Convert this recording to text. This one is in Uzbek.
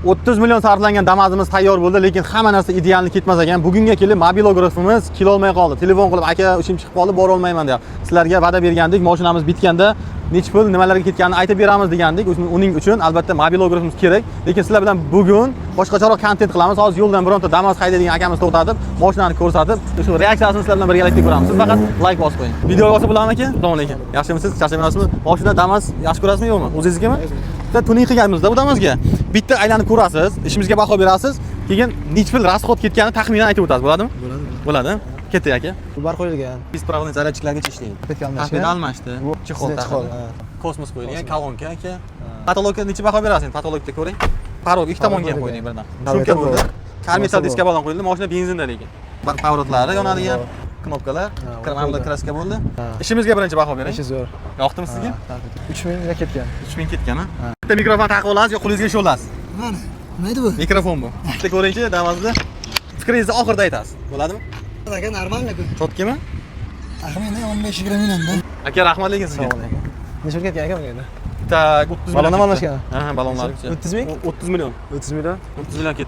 30 million sarflangan Damazimiz tayyor bo'ldi, lekin hamma narsa идеальный ketmas ekan. Bugunga kelib mobilografimiz kelolmay qoldi. Telefon qilib, "Aka, ishim chiqib qoldi, bora olmayman", deyapti. Sizlarga va'da bergandik, mashinamiz bitganda necha pul, nimalarga ketganini aytib beramiz degandik. Uning uchun albatta mobilografimiz kerak. Lekin sizlar bilan bugun boshqacharoq kontent qilamiz. Hozir yo'ldan bironta Damas haydaydigan akamiz to'xtatib, mashinani ko'rsatib, shu reaksiyasini sizlar bilan birgalikda ko'ramiz. Siz faqat layk bosib qo'ying. Video olsa bo'ladimi, aka? Assalomu alaykum. Yaxshimisiz? Charchamayapsizmi? Mashina Damas yaxshi ko'rasizmi, yo'qmi? O'zingiznikimi? Bitta tuning qilganmizda bu Damazga. Bitta aylanib ko'rasiz, ishimizga baho berasiz, keyin necha pul расход ketganini taxminan aytib o'tasiz, bo'ladimi? Bo'ladi. Bo'ladi. Ketdik, aka. Bar qo'yilgan. Беспроводной зарядчик largacha ishlaydi. Tapetka almashgan. Tapet almashdi. Bu Чехол чехол, taqildi. Ha. Kosmos qo'yilgan, kolonka, aka. Потолок ka necha baho berasiz? Потолок da ko'ring. Порог ikki tomonga ham qo'ydik birdan. Tapetka Шумка bo'ldi. bo'ldi. Karmetal Bo'lsa diska balon qo'yildi. Mashina benzinda lekin. Поворот lari yonadigan knopkalar, Ha, mana bo'ldi. краска bo'ldi. Ha. Ishimizga birinchi baho bering. Ishi zo'r. Yoqdimi sizga? 3000 ga ketgan. 3000 ketgan, ha? Bitta mikrofon taqib olasiz yo qo'lingizga ushlab olasiz? Mana, nima edi bu? Mikrofon bu. Bitta ko'ringchi Damazni. Fikringizni oxirida aytasiz. Bo'ladimi? Aka, нормально. Чётко mi? Taxminan 15-20 millionda. Aka, rahmat lekin sizga. Assalomu alaykum. Necha pul ketgan aka bunga endi? Так, 30 million. Balondan ketdi. almashgan? Ha, balonlar. 30 ming? 30 million. 30 million. 30 million ketdi.